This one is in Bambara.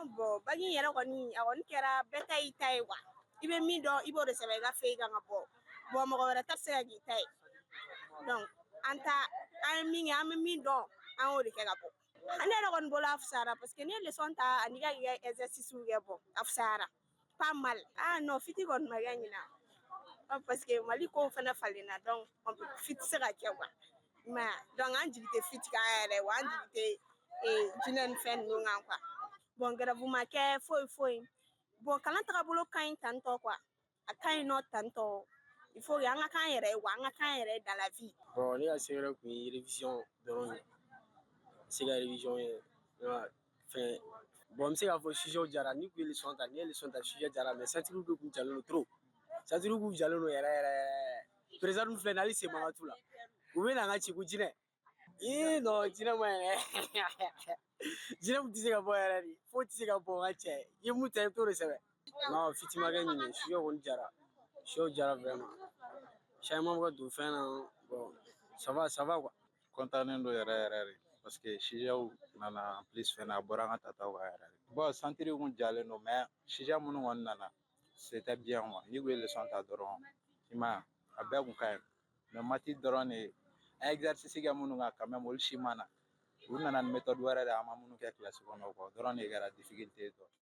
Bon, bac yɛrɛ kɔni, a kɔni kɛra bɛɛ ta y'i ta ye quoi. I bɛ min dɔn, i b'o de sɛbɛn i ka feuille kan ka bɔ. Bon, mɔgɔ wɛrɛ ta tɛ se ka k'i ta ye. Donc an ta, an ye min kɛ, an bɛ min dɔn, an y'o de kɛ ka bɔ. Ne yɛrɛ kɔni bolo, a fisayara, parce que n'i ye leçon ta ani ka k'i ka exercice kɛ, bon, a fisayara pas mal. Ah non, fiti kɔni ma kɛ ɲinan, parce que Mali kow fana falenna, donc on peut fiti se ka kɛ quoi. I m'a ye? Donc an jigi tɛ fiti kan yɛrɛ wa, an jigi tɛ jinɛ ni fɛn ninnu kan quoi. Bon, grève ma kɛ, foyi foyi. Bon, kalan tagabolo ka ɲi tantɔ quoi, a ka ɲi nɔ tantɔ. Il faut que an ka k'an yɛrɛ ye quoi, an ka k'an yɛrɛ ye dans la vie. Bon, ne ka secret kun ye révision dɔrɔn ye, se ka révision ye ne ka fɛn. Bon, n bɛ se k'a fɔ sujet jara. Ni kun ye leçon ta, n'i ye leçon ta, sujet jara, mais centre de kun jalen don trop. Centre kun jalen don yɛrɛ yɛrɛ yɛrɛ. Président dun filɛ nin ye, hali sen man ka t'u la. U bɛ na an ka ci ko jinɛ. Ii non, jinɛ ma ɲi dɛ. Jinɛ mun tɛ se ka bɔ yɛrɛ de, foyi tɛ se ka bɔ n ka cɛ. I ye mun ta, i bɛ t'o de sɛbɛn. Non, fiti ma kɛ ɲinɛ, sujet kɔni jara. Sujet jara vraiment. Changement bɛ ka don fɛn na. Bon, ça va, ça va quoi. Kɔntannen don yɛrɛ yɛrɛ de, parce que sujetw nana, en plus fɛnɛ a bɔra an ka tataw kan yɛrɛ de. Bon, centre kun jalen don, mais sujet minnu kɔni nana, c'était bien quoi. N'i kun ye leçon ta dɔrɔn, i m'a ye, a bɛɛ kun ka ɲi. Mais maths dɔrɔn de, an ye exercice kɛ minnu kan, quand même olu si ma na. U nana ni méthode wɛrɛ de ye, an ma minnu kɛ classe kɔnɔ quoi. O dɔrɔn de kɛra difficulté ye dɔɔnin.